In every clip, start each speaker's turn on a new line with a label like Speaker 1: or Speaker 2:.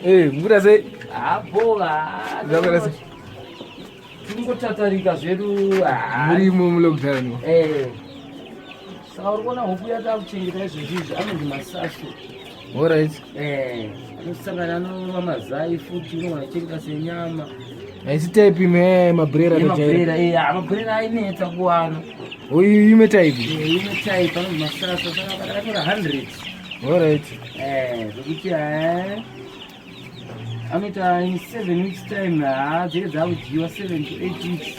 Speaker 1: Eh, mukuita sei?
Speaker 2: Abhoka.
Speaker 1: Zvakuita sei?
Speaker 2: Tingotatarika zvedu. Ah.
Speaker 1: Murimo mulockdown.
Speaker 2: Eh. Saka uri kuona huku yatakuchengeta izvezvi izvi anonzi masaso.
Speaker 1: Alright.
Speaker 2: Eh, anosangana anorova mazai futi unogona kuchengeta senyama.
Speaker 1: Haisi type imwe mabrera
Speaker 2: Mabrera, eh, ah, mabrera ainetsa kuwana.
Speaker 1: Uyu imwe type.
Speaker 2: Eh, imwe type anonzi masaso saka takatora 100.
Speaker 1: Alright.
Speaker 2: Eh, zvekuti eh anoita in 7 weeks time haa dzinenge dzakudyiwa 7 to 8 weeks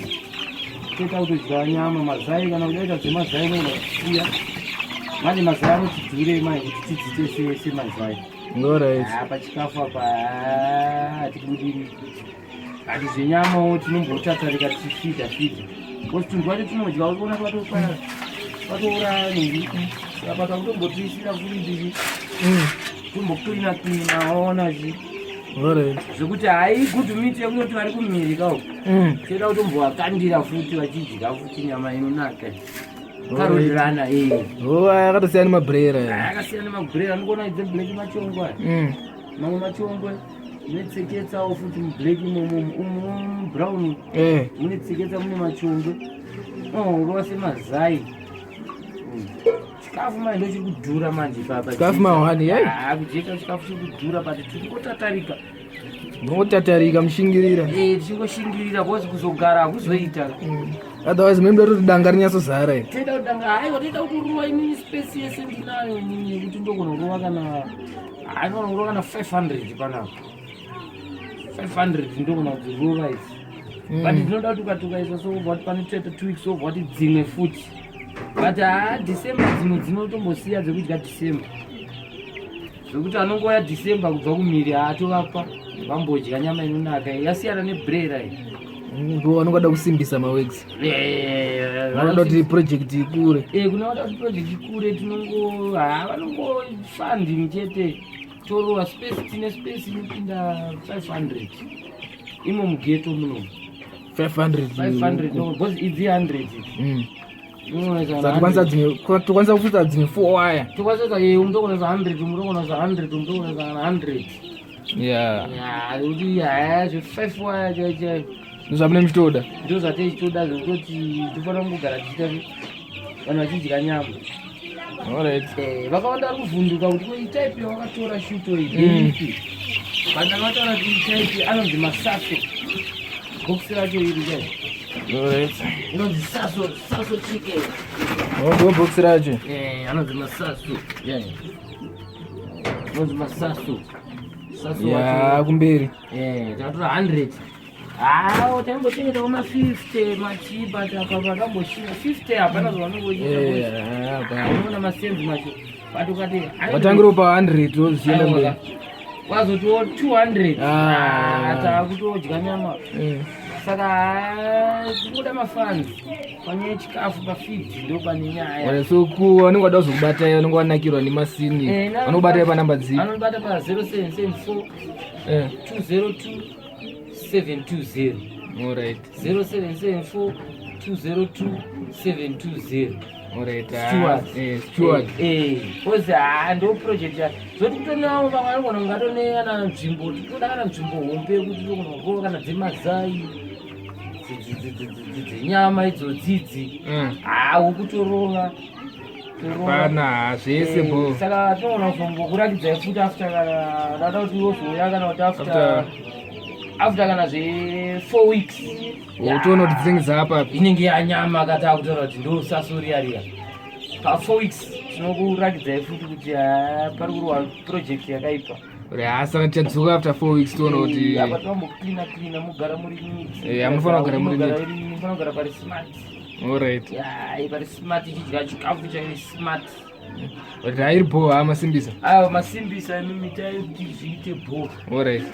Speaker 2: toita kutodya nyama mazai kana kudaita dzemazai unogona kusiya manje mazai anoti dhurei mai kuti tidziite semazai.
Speaker 1: Alright.
Speaker 2: Haa pachikafu apa haa hatibudiri ati zvenyamawo tinombotatarika tichifidha fidha because tunhu twacho tinodya urikuona twatopara twatouraya nhingi apa takutombotiisira futi tombocleana cleana waona chi
Speaker 1: Alright.
Speaker 2: Zvekuti hai good meat yekunoti vari kumhiri kauko toda kutombovakandira futi vachidya futi nyama inonaka karodirana ee.
Speaker 1: Oh, akatosiyana nemabrera.
Speaker 2: Akasiyana nemabrera ndikuona idze black machongwe aya. Mamwe machongwe munetseketsawo futi mublack imomo umu mubrown munetseketsa mune machongwe urova semazai. Chikafu manje ndo chiri kudhura manje papa.
Speaker 1: Chikafu mahwani, yai.
Speaker 2: Ah, kujeka chikafu chiri kudhura but tiri kungotatarika.
Speaker 1: Munotatarika mushingirira.
Speaker 2: Eh, tichingoshingirira because kuzogara hakuzoita.
Speaker 1: Otherwise munoda kuti danga rinyatsozara iri.
Speaker 2: Toida kuti danga haiwa toida kuti urova inini space yese ndinayo inini yekuti ndogona kurova kana hainogona kurova kana 500 panapa. 500 ndogona kudzirova idzi. But ndinoda kuti ukatukaisa so ubva kuti pane toita 2 weeks wobva kuti dzimwe futi. But haa December dzimwe dzinotombosiya dzekudya December. Zvekuti anongouya December kubva kumhiri haatovapa vambodya nyama inonaka yasiyana nebrera iyi.
Speaker 1: Ndo vanongada kusimbisa maworks. Vanoda kuti project ikure.
Speaker 2: Eh, kuna vanoda kuti project ikure tinongo haa vanongo funding chete torova space tine space inopinda 500 imo mugeto muno
Speaker 1: 500.
Speaker 2: 500 no because idzi 100 idzi.
Speaker 1: Saka tokwanisa dzimwe tokwanisa kufuta dzimwe 4 waya.
Speaker 2: Tokwanisa ye umutokwanisa 100 umutokwanisa 100 umutokwanisa 100.
Speaker 1: Yeah.
Speaker 2: Ya, kuti haya zve 5 waya chai chai.
Speaker 1: Ndozvamune muchitoda.
Speaker 2: Ndo zvateichitoda zvekutoti tofanira kungogara tichiita vanhu vachidya nyama.
Speaker 1: Alright.
Speaker 2: Eh, vakawanda vari kuvhunduka kuti ko itype yawakatora shuto iyi ndeipi. But ndakataura kuti itype anonzi masaso. Box racho iri chai.
Speaker 1: Alright.
Speaker 2: Inonzi saso saso chicken.
Speaker 1: Oh, ndo box racho.
Speaker 2: Eh, anonzi masaso. Yeah. Anonzi masaso. Saso
Speaker 1: Ya,
Speaker 2: wacho.
Speaker 1: kumberi.
Speaker 2: Eh, takatora 100. Hawo taimbochengetawo ma 50 machi but apa pakamboshinga 50 hapana zvavanongoita.
Speaker 1: Eh, hapana.
Speaker 2: Unoona masenzi macho. But ukati
Speaker 1: Watangira pa 100 wozvienda mberi.
Speaker 2: Wazotiwo 200.
Speaker 1: Ah.
Speaker 2: Ah, takutodya nyama. Saka tinoda mafans panyaya yechikafu pafeed ndo pane nyaya.
Speaker 1: Alright, so ku vanenge vada kuzokubatai vanenge vanakirwa nemasini
Speaker 2: Eh,
Speaker 1: vanokubatai panamba dzipi?
Speaker 2: Anobata pa 0774 202 720.
Speaker 1: Alright.
Speaker 2: 0774 202 720.
Speaker 1: Alright.
Speaker 2: Stewart.
Speaker 1: Eh, Stewart.
Speaker 2: Eh, because haa ndo project yacho zoti kutonewo vamwe vanogona kunge atone kana nzvimbo titoda kana nzvimbo hombe yekuti togona kurova kana dzemazai dzenyama idzodzidzi haa wokutorova
Speaker 1: Pana zvese bo.
Speaker 2: Saka tinogona kuzombokuratidzai futi after kana dada kuti wozouya kana kuti after after kana zve 4 weeks.
Speaker 1: Utoona kuti dzinenge dzapapi.
Speaker 2: Inenge yanyama kati akutaura kuti ndo saso riya riya. Pa 4 weeks tinokuratidzai futi kuti haa pari kurwa project yakaipa.
Speaker 1: Ha, saka tichadzoka after 4 weeks toona kuti
Speaker 2: apa tombocleana cleana mugara muri neat.
Speaker 1: Eh, munofanira kugara muri neat.
Speaker 2: Munofanira kugara pari smart.
Speaker 1: Alright.
Speaker 2: Ya, pari smart ichidya chikafu chairi smart.
Speaker 1: But hairi bo ha masimbisa.
Speaker 2: Ayo masimbisa imimi tai kuti zviite bo.
Speaker 1: Alright.